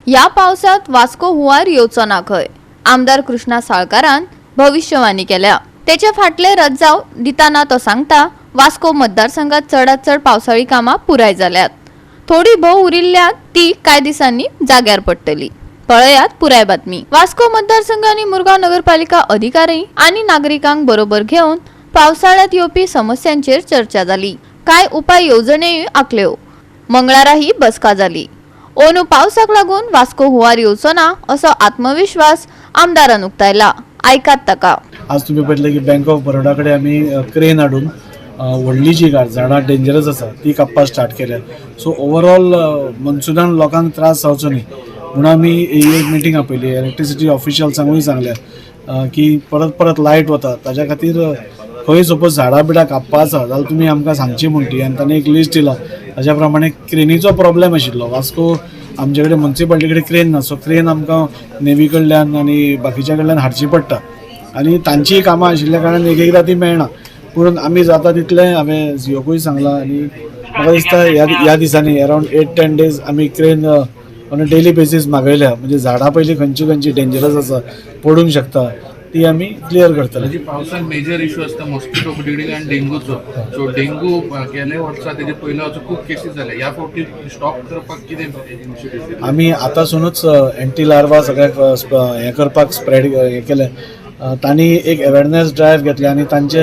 ह्या पावसात वास्को हुंवार येवचो ना खंय. आमदार कृष्णा साळकारान भविश्यवाणी केल्या. तेचे फाटले रजाव दिताना तो सांगता, वास्को मतदारसंघात चडात चड पावसाळी कामां पुराय जाल्यात. थोडी भोव उरिल्ल्यात ती कांय दिसांनी जाग्यार पडटली. पळयात पुराय बातमी. वास्को मतदारसंघ आनी मुरगांव नगरपालिका अधिकारी आनी नागरिकांक बरोबर घेवन पावसाळ्यात येवपी समस्यांचेर चर्चा जाली. कांय उपाय येवजणेय आंखल्यो. मंगळारा ही बसका जाली. अंदू पावसाक लागून वास्को हुंवार येवचो ना असो आत्मविश्वास आमदारान उक्तायला. आयकात ताका. आज तुमी पळयतले की बँक ऑफ बरोडा कडेन आमी क्रेन हाडून व्हडली जी झाडां डेंजरस आसा ती कापपाक स्टार्ट केल्या. सो ओवरऑल मनसुनान लोकांक त्रास जावचो न्ही म्हणून आमी ही एक मिटींग आपयली. इलेक्ट्रिसिटी ऑफिशियल्सांकूय सांगल्या की परत परत लायट वता, ताज्या खातीर खंय सपोज झाडां बिडां कापपा आसा जाल्यार तुमी आमकां सांगची म्हूण ती. आनी तांणी एक लिस्ट दिला, ताज्या प्रमाणे क्रेनीचो प्रॉब्लेम आशिल्लो. वास्को आमचे कडेन मुन्सिपालिटी कडेन क्रेन ना, सो क्रेन आमकां नेवी कडल्यान आनी बाकीच्या कडल्यान हाडची पडटा आनी तांचीय कामां आशिल्ल्या कारणान एक एकदां ती मेळना. पूण आमी जाता तितलें हांवें झियोकूय सांगलां आनी म्हाका दिसता ह्या दिसांनी अरावंड 8-10 डेज आमी crane on a daily basis मागयल्या. म्हणजे झाडां पयलीं खंयची खंयची डेंजरस आसा, पडूंक शकता, ती आमी क्लियर करतले. म्हणजे पावसान मेजर इशू आसता मॉस्किटो ब्रिडींग आनी डेंगूचो. सो डेंगू गेले वर्सा, तेजे पयले वर्सा खूब केसीस जाले. ह्या फावटी स्टॉप करपाक कितें इनिशिएटीव? आमी आतांसुनूच एंटी लार्वा सगळ्याक हें करपाक स्प्रेड हें केलें. तांणी एक अवेरनेस ड्रायव्ह घेतले आनी तांचे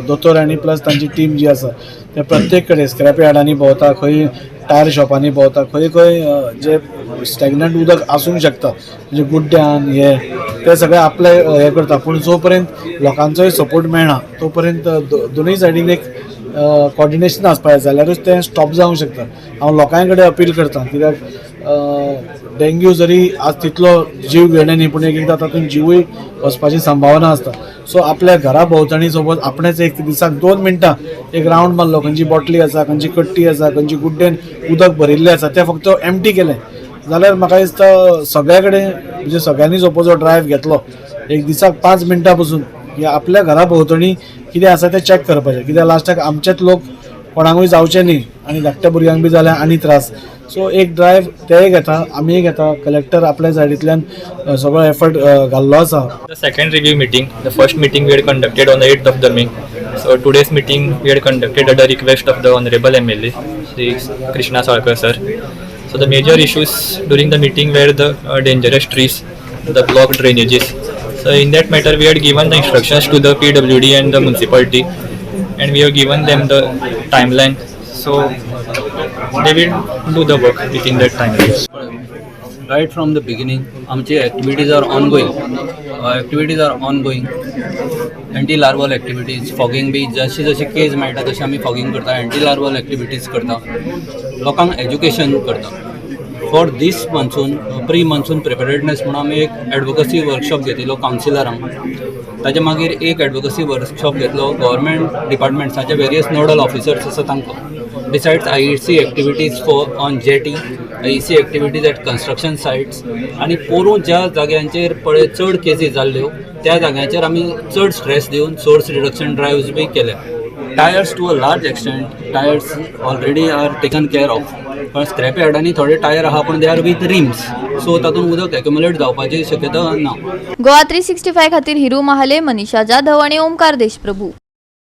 दोतोर आनी प्लस तांची टीम जी आसा ते प्रत्येक कडेन स्क्रॅप यार्डांनी भोंवता, खंय टायर शॉपांनी भोंवता, खंय खंय जे स्टॅग्नंट उदक आसूंक शकता, म्हणजे गुड्ड्यान हे ते सगळे आपले हें करता. पूण जो पर्यंत लोकांचोय सपोर्ट मेळना तो पर्यंत दोनूय सायडीन एक कॉर्डिनेशन आसपाक जाय, जाल्यारूच तें स्टॉप जावंक शकता. हांव लोकां कडेन अपील करता, कित्याक डेंग्यू जरी आज तितलो जीव घेणें न्ही, पूण एक एकदां तातूंत जिवूय वचपाची संभावना आसता. सो आपल्या घरा भोंवतणी सपोज आपणेच एक दिसाक 2 मिनटां एक रावंड मारलो, खंयची बॉटली आसा, खंयची कट्टी आसा, खंयची गुड्डेन उदक भरिल्लें आसा, तें फक्त एम्प्टी केलें जाल्यार म्हाका दिसता सगळ्या कडेन, म्हणजे सगळ्यांनी सपोज हो ड्रायव्ह घेतलो एक दिसाक 5 मिनटां पसून की आपल्या घरा भोंवतणी कितें आसा तें चॅक करपाचें, कित्याक लास्टाक आमचेच लोक कोणाकूय जावचें न्ही आनी धाकट्या भुरग्यांक बी जाल्यार आनी त्रास. सो एक ड्रायव्ह तेय घेता, आमीय घेता. कलेक्टर आपल्या सायडींतल्यान सगळो एफर्ट घाल्लो आसा. The second review meeting, the first meeting we had conducted on the 8th of the May. So today's meeting we had conducted at the request of the Honorable MLA, Shri Krishna Salkar sir. So the major issues during the meeting were the dangerous trees, the blocked drainages. So in that matter we had given the instructions to the PWD and the municipality, and we have given them the timeline. So they will do the work within that timeline. Right from the beginning आमचे activities are ongoing, activities are ongoing. Anti larval activities, fogging बी जशी जशी cage मेळटा तशी आमी fogging करता, anti larval activities करता, लोकांक education करता. For this monsoon, pre monsoon preparedness म्हणून आमी एक एडवोकसी वर्कशॉप घेतिल्लो कावन्सिलरांक. ताच्या मागीर एक एडवोकसी वर्कशॉप घेतलो गव्हर्मेंट डिपार्टमेंट्साचे वेरियस नोडल ऑफिसर्स आसा तांकां. Besides IEC activities for on jetty, IEC activities at construction sites आनी पोरूं ज्या जाग्यांचेर पळय चड केसी जाल्ल्यो त्या जाग्यांचेर आमी चड स्ट्रेस दिवन सोर्स रिडक्शन ड्रायव्स बी केल्या. Tyres, to a large extent tyres already are taken care of. पण स्क्रॅप यार्डांनी थोडे टायर आहा, पूण they are with rims, so तातूंत उदक एक्युमुलेट जावपाची शक्यता ना. गोवा 365 खातीर हिरू महाले, मनीषा जाधव आणि ओमकार देशप्रभू.